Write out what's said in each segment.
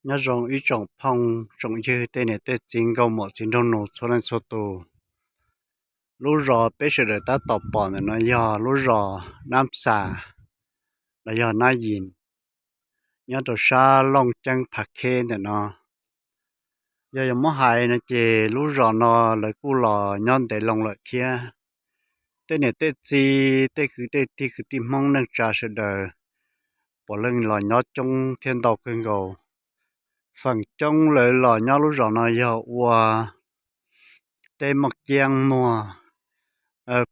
Nyob zoo ib tsoom phooj tsoom ywg tej niam tej txiv nkauj muam txiv nraug nus txhua leej txhua tus. Lub zos peb sawv daws tab tom pom ntawm no yog lub zos Nab Xas los yog Nab Yis, nyob rau sab Looj Ceeb Phav Kheb ntawm no. Yog yuav muab hais no ces lub zos no lawv kuj los nyob ntev loo lawm thiab. Tej niam tej txiv tej kwv tej tij kwv tij Hmoob neej tsa sawv daws puav leej los nyob coob thiab ntau kawg nkaus. Feem coob lawv los nyob lub zos no yog ua teb moj kiab muag,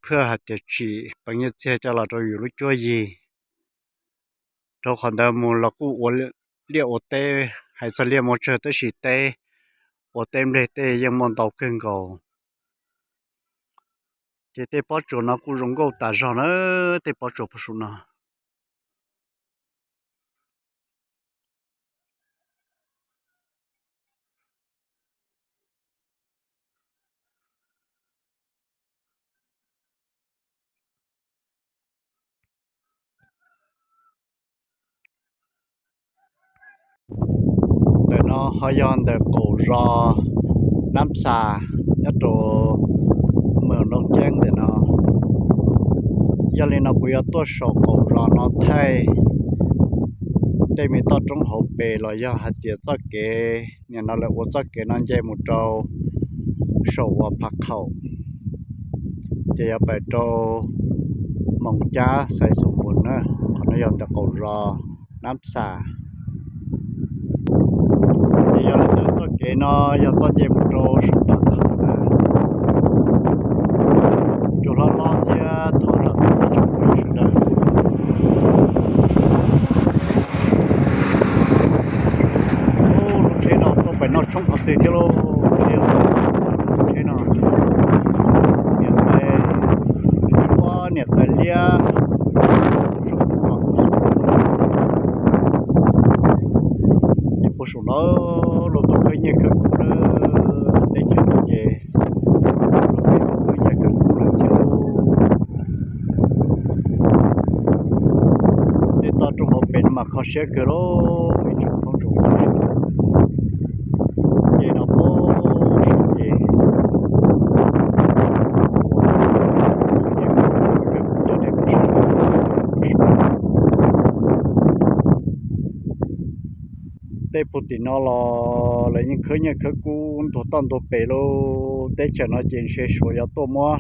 phwj hais tias tsim peev nyiaj txiag coj los rau yus lub cuab yig. Rau qhov ntawd mus los kuj ua liaj ua teb, hais txog liaj mus tsawg tab sis teb, ua teb nplej tej yeej muaj ntau kawg nkaus. Ces tej pob tsuas no kuj zoo nkauj tas zog na, tej pob tsuas puag saum no. Ntawm no ho yog ntawm qaum zos Nab Xas nyob rau moos Looj Ceeb ntawm no. Yog li no kuv yuav tuaj saum qaum zos no thaij tej me toj roob hauv pes los yog hais tias txoj kev nim no lawv ua txoj kev no nce mus rau saum uas Phav Khaum, ces yuav pais rau Moos Cab Xais Xoom Npuas na. Qhov no yog ntawm qaum zos Nab Xas. Ces yog li ntawd txoj kev no yog txoj nce mus rau saum Phav Khaum na. Tsuas hlob hlob thiab thov zam txim ib tsoom phooj ywg sawv daws. Lub tsheb no tuaj pem no tshoob qhov twg thiab lauj? Tsheb no, niam tais tshuab niam tais liab, tshoob qhov xub. Ces puag saum no luag tuaj khawb nyiaj khawb kub na, teb chaws no ces luag tuaj khawb nyiaj khawb kub lawm thiab. Tej toj roob hauv pes no mas kho siab kawg lauj ib tsoom phooj tsoom ywg sawv daws. Ces no puag saum ces tej puag tim no los lawv yeej khawb nyiaj khawb kub ntuag toj ntuag pes lauj. Teb chaws no ces ntshe Suav yuav tuaj muab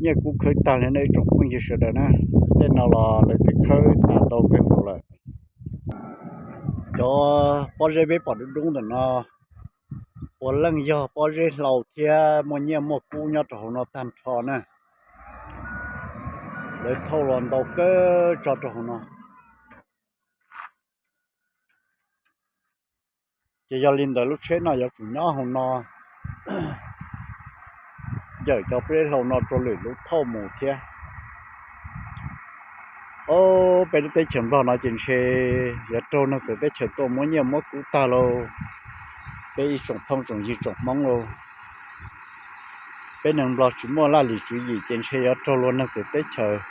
nyiaj kub khawb tag li na ib tsoom phooj ywg sawv daws na. Tej no los lawv twb khawb tas ntau kawg nkaus lawm. Cov pob zeb peb pom dub dub ntawm no puav leej yog pob zeb hlau thiab muaj nyiaj muaj kub nyob rau hauv no tag nrho na. Lawv thauj los ntau kawg tso rau hauv no. Ces yog li ntawd lub tsheb no yuav tsum nyob hauv no yawm cov pob zeb hlau no rau lwm lub thauj mus thiab. Ob, peb lub teb chaws Nplog no ces ntshe yuav raug neeg txawv teb chaws tuaj muab nyiaj muab kub tag lauj. Peb ib tsoom phooj tsoom ywg tsoom Hmoob lauj, peb neeg Nplog tsis muaj laj lim tswv yim ces ntshe yuav raug luag neeg txawv teb chaws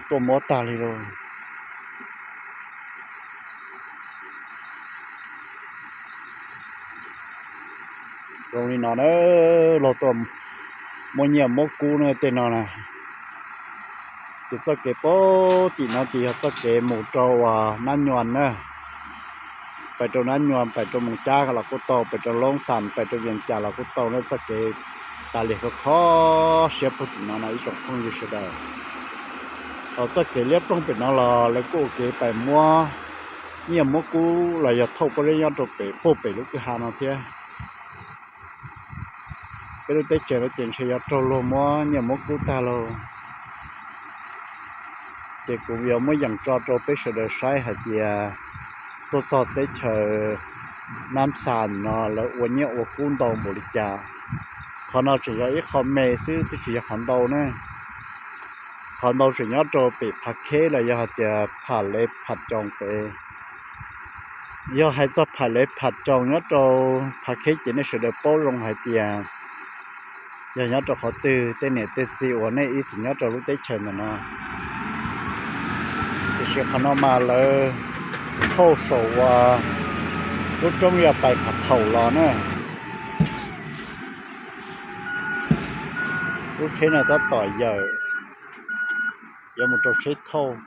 tuaj muab tag li lauj. Zoo li no na, luag tuaj muab nyiaj muab kub na tej no na. Ces txoj kev puag tim no ces yog txoj kev mus rau uas Nab Nyuam na. Pais rau Nab Nyuam, pais rau Moos Cab los kuj tau, pais rau Loob Xas, pais rau Vias Cas los kuj tau na. Txoj kev tas li kho kho siab puag tim no no ib tsoom phooj ywg sawv daws. Hos txoj kev liab ploog pem no los lawv kuj ua kev pais muab nyiaj muab kub los yog thauj pob zeb nyob rau pem puag pem lub kwj ha no thiab. Peb lub teb chaws no ces ntshe yuav raug luag muab nyiaj muab kub tag lauj. Ces kuv yuav muab yees tso rau peb sawv daws saib hais tias tuaj txog teb chaws Nab Xas no lawv ua nyiaj ua kub ntau npaum li cas. Qhov no tseem yog ib qho me xwb twb tsis yog qhov ntau na. Qhov ntau tseem nyob rau pem Phav Kheb los yog hais tias Pham Lev Pham Coos pem. Yog hais txog Pham Lev Pham Coos nyob rau Phav Kheb ces nej sawv daws paub zoo hais tias yog nyob rau qhov twg, tej niam tej txiv uas nej ib txwm nyob rau lub teb chaws ntawm no. Tiam sis qhov no mas lawv thauj saum uas Lub roob yog pais Phav Thaum los na. Lub tsheb no tab tom yawm yuav mus rau tsheb thauj.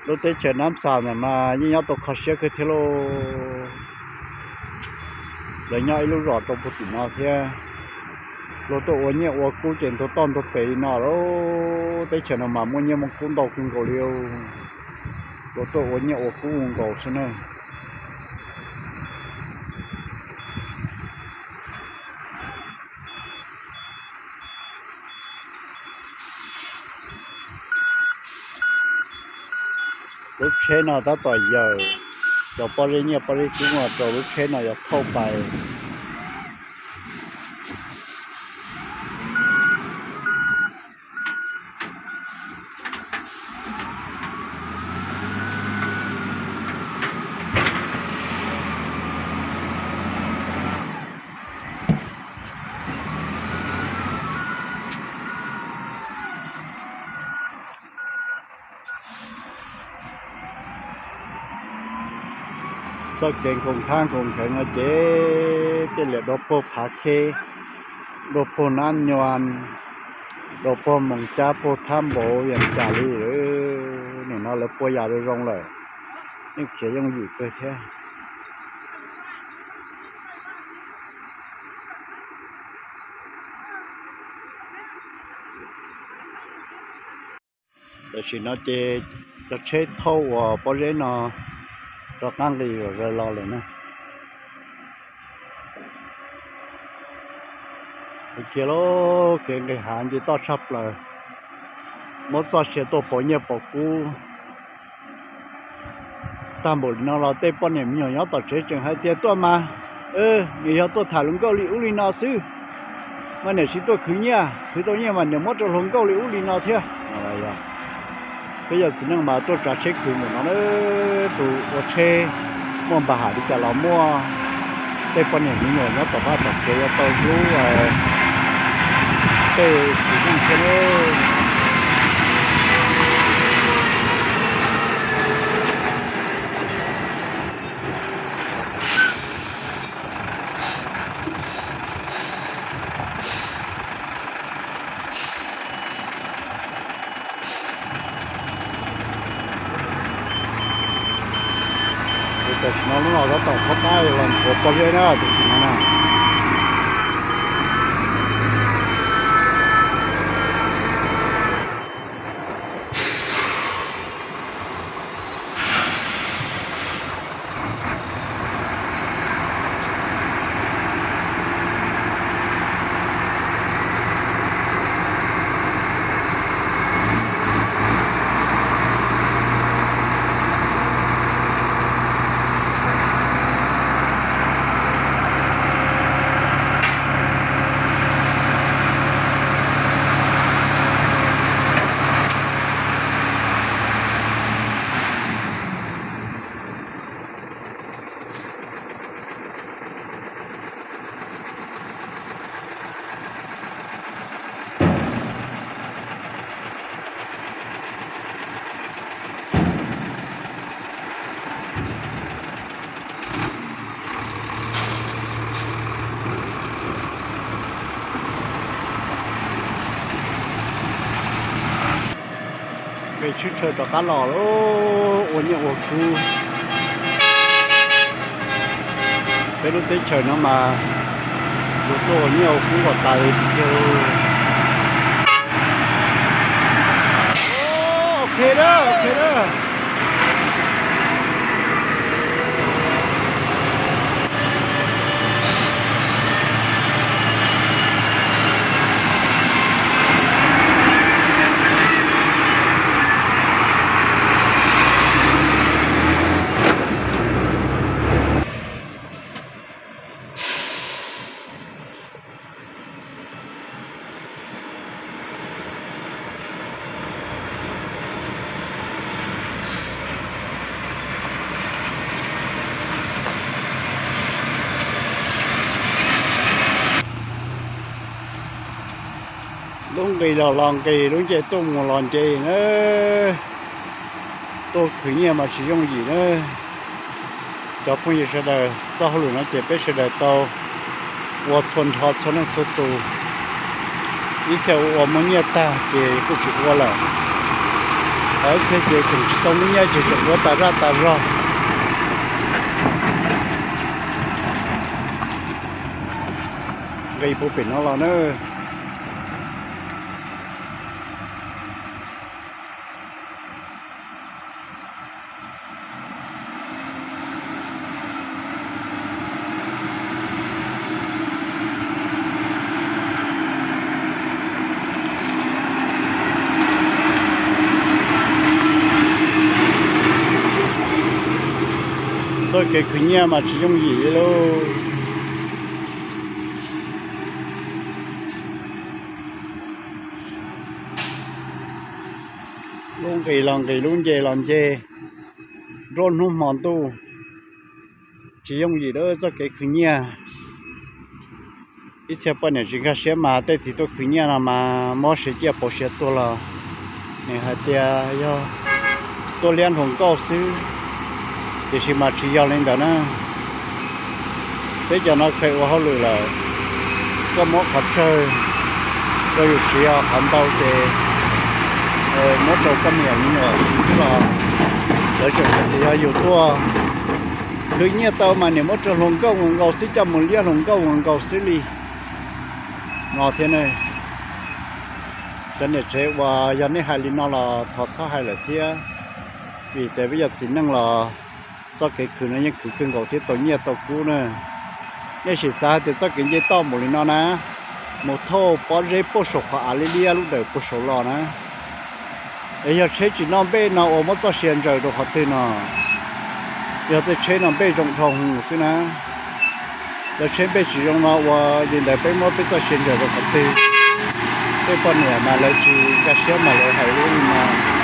Lub teb chaws Nab Xas ntawm mas yeej nyob tau kho siab kawg thiab lauj. Lawv nyob ib lub zos rau puag tim no thiab. Luag tuaj ua nyiaj ua kub ces ntuag toj ntuag pes li no lauj. Teb chaws no mas muaj nyiaj muaj kub ntau kawg nkaus li. Luag tuaj ua nyiaj ua kub ua nkaus xwb na. Lub tsheb no tab tom yawm cov pob zeb nyiaj pob zeb kub no rau lub tsheb no yuav thauj pais. Txoj kev nkhaus nkhab nkhaus nkheev no ces tej liam dua puag Phav Khej, dua puag Nab Nyuas, dua puag Moos Cab, puag Thab Npaum, Vias Cas li. Nim no lawv puas yam zoo lawm, yeej khiav yooj yim kawg thiab. Tam sim no ces cov tsheb thauj uas pob zeb no rov qab nqis zaws los lawm na. Kiag lub kev nqis hav nce toj tshaj plaws, muab txoj sia tuaj pauv nyiaj pauv kub. Tag npaum li no los tej poj niam me nyuam nyob tom tsev tseem hais tias tuaj mas, nws yog tuaj tham hluas nkauj li ub li no xwb, mas niam tsis tuaj khwv nyiaj, khwv tau nyiaj mas niam muab rau hluas nkauj li ub li no thiab. Peb yog txiv neej mas tuaj tsav tsheb khwv mus no na. Tus ua tsheb muaj npa ham li cas los muaj, tej poj niam me nyuam nyob tom vaj tom tsev yuav tau hlub tej txiv neej thiab na. Tam sim no lub no tab tom thaub qab los nthuav pob zeb na, tam sim no na. Peb tshwj chaw rov qab los ua nyiaj ua kub. Peb lub teb chaws no mas luag tuaj ua nyiaj ua kub kom tas li tiag. Ok da, ok da. Nqis los los nqis, lub nce tuaj mus los nce na. Tuaj khwv nyiaj mas tsis yooj yim na. Cov phooj ywg sawv daws, txoj hauj lwm no ces peb sawv daws tau ua txhua nrho txhua leej txhua tus. Ib txhia ua ua muaj nyiaj tag ces kuj tsis ua lawm, ho ib txhia ces tseem tsis tau muaj nyiaj ces tseem ua tas zaj tas zog. Nqis puag pem no los na. Txoj kev khwv nyiaj mas tsis yooj yim li lauj. Lub nqis los nqis, lub nce los nce, nruab hnub hmo ntuj, tsis yooj yim lawm txoj kev khwv nyiaj. Ib txhia poj niam tsis nkag siab mas tej txiv tuaj khwv nyiaj no mas muab siav ciaj pauv siav tuag los nws hais tias yog tuaj liab hluas nkauj xwb, tiam sis mas tsis yog li ntawd na. Peb cov no kheev ua hauj lwm lawm, koj muab qhov tsawg rau yus siv, qhov ntau ces muab rau koj niam me nyuam siv xwb los lawv tseem hais tias yog yus tuaj khwv nyiaj tau mas niam muab rau hluas nkauj nkaus nkaus xwb, coj mus liab hluas nkauj nkaus nkaus xwb li no thiab ne. Cov niam tsev uas yog nej hais li no los thov txhob hais lawm thiab, vim tias peb yog txiv neej los txoj kev khwv no yeej khwv kawg nkaus thiab tau nyiaj tau kub na. Nej sim xav hais tias txoj kev nce toj mus li no na, mus thauj pob zeb puag saum qhov av liab liab lub dawm puag saud los na, es yog tsheb tsis noj npej no uas muab txoj sia ntsaws rau qhov twg no? Yog tej tsheb noj npej zoo dhau hwv xwb na, yog tsheb npej tsis zoo no ua li ntawd peb muab peb txoj sia ntsaws rau qhov twg? Tej poj niam mas lawv tsis nkag siab mas lawv hais li no.